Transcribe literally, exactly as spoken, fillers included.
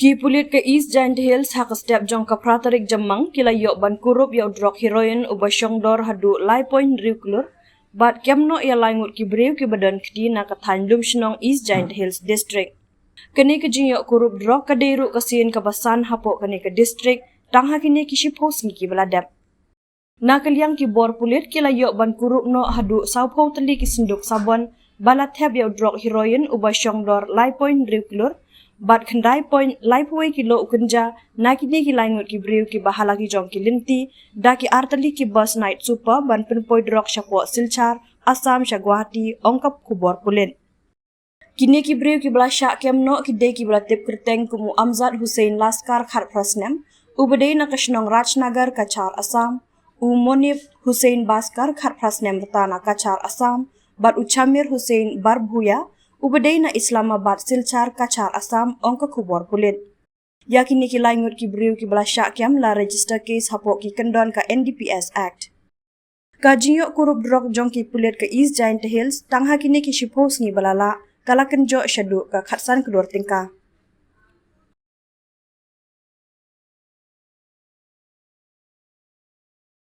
Ki pulit ka East Jaintia Hills ha ka step jong ka phra tarik Jymmang ki la ïoh ban kurup ïa u drok heroin uba shongdor haduh lai point hynriew klur bad kem noh ïa lai ngut ki briew kiba don kti na ka thaiñ Lumshnong, East Jaintia Hills District. Kane ka jingïoh kurup drok ka dei ruh ka sien kaba san hapoh kane ka district tang ha kine ki shiphew sngi kiba la dep. Na ka liang ki bor pulit ki la ïoh ban kurup noh haduh sawphew tylli ki synduk sabon ba la thep ïa u drok heroin uba shongdor lai point hynriew klur bad khyndai point laiphew wei kilo u kynja na kine ki lai ngut ki briew kiba ha la ki jong ki lynti da ki ar tylli ki bus Night Super ban pynpoi drok shapoh Silchar, Assam sha Guwahati, ong ka khubor pulit. Kine ki briew kiba la shah kem noh ki dei kiba la tip kyrteng kum u Amjad Hussain Laskar khatphra snem, uba dei na ka shnong Rajnagar, Cachar, Assam, u Monib Hussain Baskar khatphra snem rta na Cachar, Assam, bad u Chamir Hussain Barbhuiya, uba dei na Islamabad, Silchar, Cachar, Assam, ong ka khubor pulit. Ïa kine ki lai ngut ki briew kiba la shah kem la register case hapoh ki kyndon ka N D P S Act. Ka jingïoh kurup drok jong ki pulit ka East Jaintia Hills tang ha kine ki shiphew sngi ba la lah ka la kynjoh shaduh ka khatsan klur tyngka.